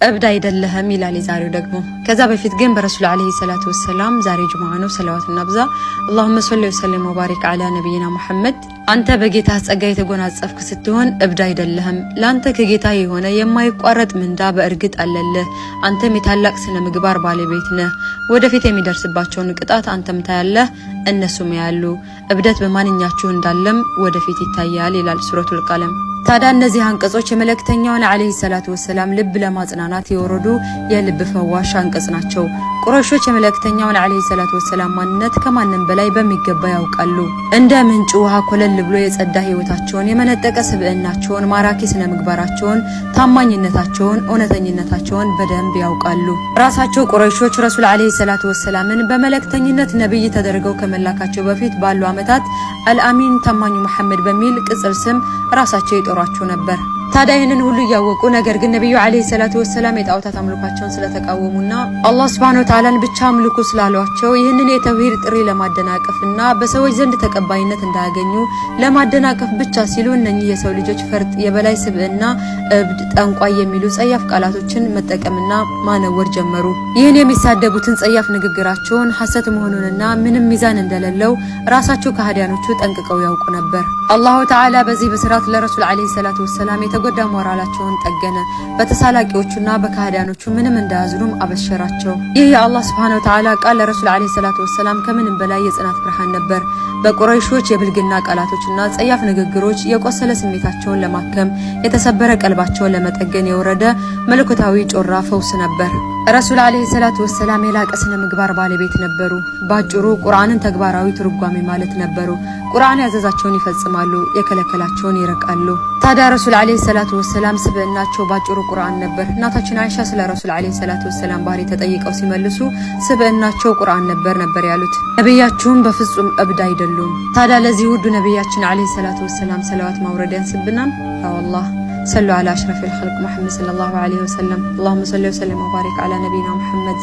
እብድ አይደለህም ይላል የዛሬው ደግሞ። ከዛ በፊት ግን በረሱል ዓለይሂ ሰላቱ ወሰላም ዛሬ ጁምዓ ነው፣ ሰለዋት እናብዛ። اللهم صل وسلم وبارك على نبينا محمد። አንተ በጌታ ጸጋ የተጎናጸፍክ ስትሆን እብድ አይደለህም። ለአንተ ከጌታ የሆነ የማይቋረጥ ምንዳ በእርግጥ አለልህ። አንተም የታላቅ ስነ ምግባር ባለቤት ነህ። ወደፊት የሚደርስባቸውን ቅጣት አንተም ታያለህ፣ እነሱም ያያሉ። እብደት በማንኛችሁ እንዳለም ወደፊት ይታያል ይላል ሱረቱል ቀለም። ታዲያ እነዚህ አንቀጾች የመልእክተኛውን ዓለይሂ ሰላቱ ወሰላም ልብ ለማጽናናት የወረዱ የልብ ፈዋሽ አንቀጽ ናቸው። ቁረይሾች የመልእክተኛውን ዓለይሂ ሰላቱ ወሰላም ማንነት ከማንም በላይ በሚገባ ያውቃሉ። እንደ ምንጭ ውሃ ኮለል ብሎ የጸዳ ህይወታቸውን፣ የመነጠቀ ስብዕናቸውን፣ ማራኪ ስነ ምግባራቸውን፣ ታማኝነታቸውን፣ እውነተኝነታቸውን በደንብ ያውቃሉ። ራሳቸው ቁረይሾች ረሱል ዓለይሂ ሰላቱ ወሰላምን በመልእክተኝነት ነብይ ተደርገው ከመላካቸው በፊት ባሉ ዓመታት አልአሚን፣ ታማኙ መሐመድ በሚል ቅጽል ስም ራሳቸው ይጠሯቸው ነበር። ታዲያ ይህንን ሁሉ እያወቁ ነገር ግን ነቢዩ ዓለይሂ ሰላቱ ወሰላም የጣዖታት አምልኳቸውን ስለተቃወሙና አላህ ሱብሓነሁ ወተዓላን ብቻ አምልኩ ስላሏቸው ይህንን የተውሂድ ጥሪ ለማደናቀፍና በሰዎች ዘንድ ተቀባይነት እንዳያገኙ ለማደናቀፍ ብቻ ሲሉ እነኚህ የሰው ልጆች ፈርጥ፣ የበላይ ስብዕና፣ እብድ፣ ጠንቋይ የሚሉ ጸያፍ ቃላቶችን መጠቀምና ማነወር ጀመሩ። ይህን የሚሳደቡትን ጸያፍ ንግግራቸውን ሐሰት መሆኑንና ምንም ሚዛን እንደሌለው ራሳቸው ከሃዲያኖቹ ጠንቅቀው ያውቁ ነበር። አላሁ ተዓላ በዚህ ብስራት ለረሱል ዓለይሂ ሰላቱ ወሰላም የተጎዳ ሞራላቸውን ጠገነ። በተሳላቂዎቹና በካህዲያኖቹ ምንም እንዳያዝኑም አበሸራቸው። ይህ የአላህ ስብሐነ ወተዓላ ቃል ለረሱል ዓለይሂ ሰላቱ ወሰላም ከምንም በላይ የጽናት ብርሃን ነበር። በቁረይሾች የብልግና ቃላቶችና ጸያፍ ንግግሮች የቆሰለ ስሜታቸውን ለማከም፣ የተሰበረ ቀልባቸውን ለመጠገን የወረደ መለኮታዊ ጮራ ፈውስ ነበር። ረሱል ዓለይሂ ሰላቱ ወሰላም የላቀ ስነ ምግባር ባለቤት ነበሩ። ባጭሩ ቁርአንን ተግባራዊ ትርጓሜ ማለት ነበሩ። ቁርአን ያዘዛቸውን ይፈጽማሉ፣ የከለከላቸውን ይርቃሉ። ታዲያ ረሱል ዓለይሂ ሰላቱ ወሰላም ስብዕናቸው ባጭሩ ቁርአን ነበር። እናታችን አይሻ ስለ ረሱል ዓለይሂ ሰላቱ ወሰላም ባህሪ ተጠይቀው ሲመልሱ ስብዕናቸው ቁርአን ነበር ነበር ያሉት። ነቢያችሁም በፍጹም እብድ አይደሉም። ታዲያ ለዚህ ውዱ ነቢያችን ዓለይሂ ሰላቱ ወሰላም ሰለዋት ማውረድ ያንስብናል? አላህ صلوا على أشرف الخلق محمد صلى الله عليه وسلم። اللهم صل وسلم وبارك على نبينا محمد።